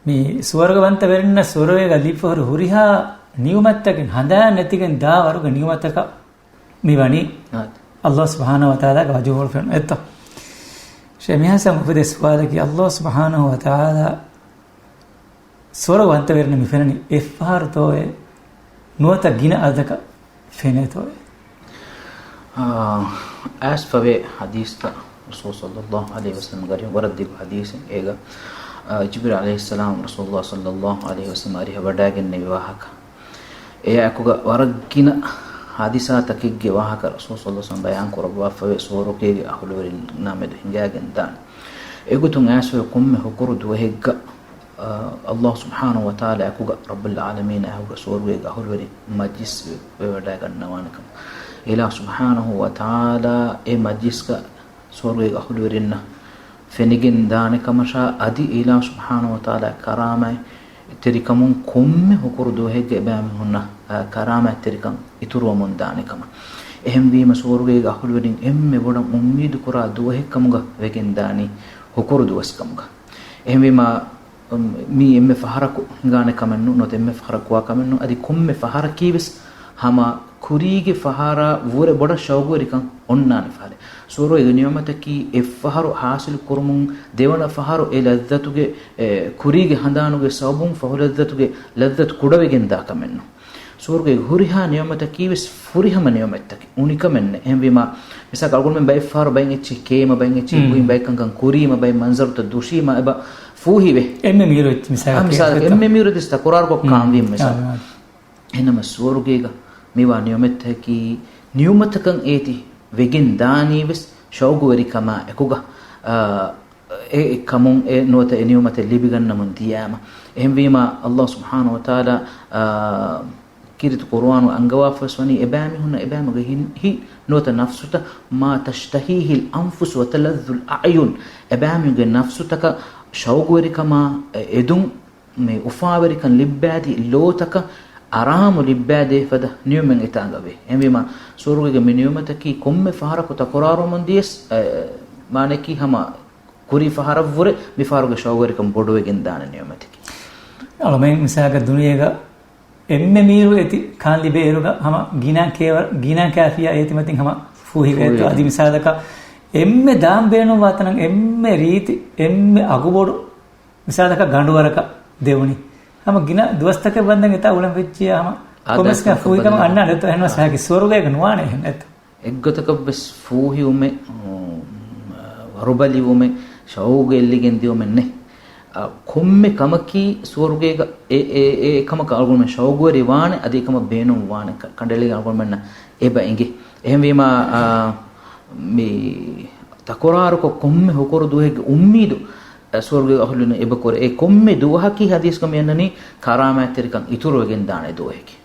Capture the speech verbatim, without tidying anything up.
މި ސުވަރުގަވަންތަވެރިންނަށް ސުވަރުގޭގަ ލިބިފަހުރި ހުރިހާ ނިޢުމަތްތަކެއް ހަނދާން ނެތިގެން ދާ ވަރުގެ ނިޢުމަތަކަށް މި ވަނީ އާ. ﷲ ސުބްޙާނަހޫ ވަތަޢާލާގެ ވަޖުހު ފެނުން އެއްތޯ؟ ޝޭ މިހާސަން އުފެދޭ ސުވާލަކީ، ﷲ ސުބްޙާނަހޫ ވަތަޢާލާ ސުވަރުގަވަންތަވެރިންނަށް މި ފެންނަނީ އެއްފަހަރުތޯއޭ ނުވަތަ ގިނަ އަދަދަކަށް ފެނޭތޯއޭ؟ އާ، އައިސްފަވޭ ޙަދީޘްތައް ރަސޫލު ޞައްލައްލާހު ޢަލައިހި ވަސައްލަމަ ގަރި ވަރަށް ދިގު ޙަދީޘެއް. އޭގަ، އާ، ޖިބްރީލް ޢަލައިހިއްސަލާމް ރަސޫލު ޞައްލައްލާހު ޢަލައިހި ވަސައްލަމަ އަރިހަށް ވަޑައިގެންނެވި ވާހަކަ. އެއާއެކުގަ ވަރަށް ގިނަ ޙާދިސާތަކެއްގެ ވާހަކަ ރަސޫލު ޞައްލައްލާހު ޢަލައިހި ވަސައްލަމަ ބަޔާން ކުރައްވާފަވޭ ސުވަރުގޭގެ އަހުލުވެރިންނާ މެދު ހިނގާގެން ދާނެ. އެގޮތުން އައިސްފަވޭ ކޮންމެ ހުކުރު ދުވަހެއްގަ އާ، ﷲ ސުބްޙާނަހޫ ވަތަޢާލާ އެކުގަ ރައްބުލް ޢާލަމީނާ އެކުގަ ސުވަރުގޭގެ އަހުލުވެރިން މަޖްލިސް ވެ، ވެވަޑައިގަންނަވާނެ ކަމަށް. އިލާހު ސުބްޙާނަހޫ ވަތަޢާލާ އެ މަޖްލިސްގަ ސުވަރުގޭގެ އަހުލުވެރިންނަށް ފެނިގެން ދާނެ ކަމަށާ، އަދި އިލާހު ސުބްޙާނަހޫ ވަތަޢާލާ ކަރާމަތް ތެރިކަމުން ކޮންމެ ހުކުރު ދުވަހެއްގަ އެބައިމީހުންނަށް، އާ، ކަރާމަތް ތެރިކަން އިތުރުވަމުން ދާނެ ކަމަށް. އެހެންވީމަ ސުވަރުގޭގެ އަހުލުވެރިން އެންމެ ބޮޑަށް އުއްމީދު ކުރާ ދުވަހެއް ކަމުގަ ވެގެން ދާނީ ހުކުރު ދުވަސް ކަމުގަ. އެހެންވީމާ، މީ އެންމެ ފަހަރަކު ހިނގާނެ ކަމެއް ނޫން، ނުވަތަ އެންމެ ފަހަރަކު ވާ ކަމެއް ނޫން. އަދި ކޮންމެ ފަހަރަކީވެސް ހަމަ ކުރީގެ ފަހަރާ ވުރެ ބޮޑަށް ޝައުގުވެރިކަން އޮންނާނެ ފަހަރެއް. ސުވަރުގޭގެ ނިޢުމަތަކީ އެއްފަހަރު ޙާޞިލު ކުރުމުން ދެވަނަ ފަހަރު އެ ލައްޒަތުގެ، އެ، ކުރީގެ ހަނދާނުގެ ސަބަބުން ފަހު ލައްޒަތުގެ ލައްޒަތު ކުޑަވެގެން ދާ ކަމެއް ނޫން. ސުވަރުގޭގެ ހުރިހާ ނިޢުމަތަކީވެސް ފުރިހަމަ ނިޢުމަތްތަކެއް، އުނިކަމެއް ނެތް. އެހެންވީމާ، މިސާލަކަށް އަޅުގަނޑުމެން ބައެއްފަހަރު ބައެއް އެއްޗެއް ކޭމަ، ބައެއް އެއްޗެއް ހުން. ބުއިން، ބައެއް ކަންކަން ކުރީމަ، ބައެއް މަންޒަރުތައް ދުށީމަ އެބަ ފޫހިވޭ. އެންމެ މީރު އެއްޗެއް މިސާލަކަށް އާ، މިސާލަކަށް އެއްޗެއް. އެންމެ މީރު ދިސްތަ ކުރާރުކޮށް އާ، ކާންވީމަ މިސާލަކަށް. އާ. އެހެންނަމަ ސުވަރުގޭގަ މިވާ ނިޢުމަތްތަކަކީ ނިޢުމަތަކަށް އޭތި ވެގެން ދާނީވެސް ޝައުގުވެރިކަމާ އެކުގަ، އާ، އެ، އެ ކަމުން އެ ނުވަތަ އެ ނިޢުމަތެއް ލިބިގަންނަމުން ދިޔާމަ. އެހެންވީމާ، ﷲ ސުބްޙާނަހޫ ވަތަޢާލާ، އާ، ކީރިތި ޤުރުއާނު އަންގަވާފަވެސް ވަނީ އެބައިމީހުންނަށް އެބައިމީހުންގެ ހި، ހިތް ނުވަތަ ނަފްސުތައް، "ما تشتهيه الأنفس وتلذ الأعين" އެބައިމީހުންގެ ނަފްސުތަކަށް ޝައުގުވެރިކަމާ އެދުން، މި އުފާވެރިކަން ލިއްބާދީ، ލޯތަކަށް އަރާމު ލިއްބާދޭ ފަދަ ނިޢުމަތް އެތާނގަވޭ. އެހެންވީމާ، ސުވަރުގޭގެ މި ނިޢުމަތަކީ ކޮންމެ ފަހަރަކު ތަކުރާރުވަމުން ދިޔަސް، އެ، މާނައަކީ ހަމަ ކުރީ ފަހަރަށްވުރެ މި ފަހަރުގެ ޝައުގުވެރިކަން ބޮޑުވެގެން ދާނެ ނިޢުމަތަކީ. އަޅުމެން މިސާލަކަށް ދުނިޔޭގަ އެންމެ މީރު އެތި ކާން ލިބޭ އިރުގަ ހަމަ ގިނަ ކޭވަ، ގިނަ ކާފިޔާ އޭތި މަތިން ހަމަ ފޫހިވޭތޯ. ފޫހިވޭ. އަދި މިސާލަކަށް އެންމެ ދާން ބޭނުންވާ ތަނަށް އެންމެ ރީތި، އެންމެ އަގުބޮޑު މިސާލަކަށް ގަނޑުވަރަކަށް ދެވުނީ. ހަމަ ގިނަ ދުވަސްތަކެއް ވަންދެން އެތާ އުޅެން ވެއްޖިޔާ ހަމަ އާ، ކޮމެސްގަ ދައްކަ ފޫހިކަމަށް ކޮމެސްގަ އަންނާނެ އެތޯ. އެހެންވެސް އާ. އެހެން ސުވަރުގޭގަ ނުވާނެ އެހެން އެތޯ. އެއްގޮތަކަށްވެސް ފޫހިވުމެއް، އު، ވަރުބަލިވުމެއް، ޝައުގު އެއްލިގެން ދިޔުމެއް ނެތް. އަ، ކޮންމެ ކަމަކީ ސުވަރުގޭގަ އެ، އެ، އެ، އެކަމަކަށް އަޅުގަނޑުމެން ޝައުގުވެރިވާނެ، އަދި އެކަމަށް ބޭނުންވާނެ، ކަ، ކަނޑައެޅިގެން އަޅުގަނޑުމެންނަށް އެބަ އެނގޭ. އެހެންވީމާ، އާ، މި ތަކުރާރުކޮށް ކޮންމެ ހުކުރު ދުވަހެއްގެ އުއްމީދު، އަ، ސުވަރުގޭގެ އަހުލުން އެބަ ކުރޭ. އެ ކޮންމެ ދުވަހަކީ ޙަދީޘްގަ މި އަންނަނީ ކަރާމާތްތެރިކަން އިތުރުވެގެން ދާނެ ދުވަހެކޭ.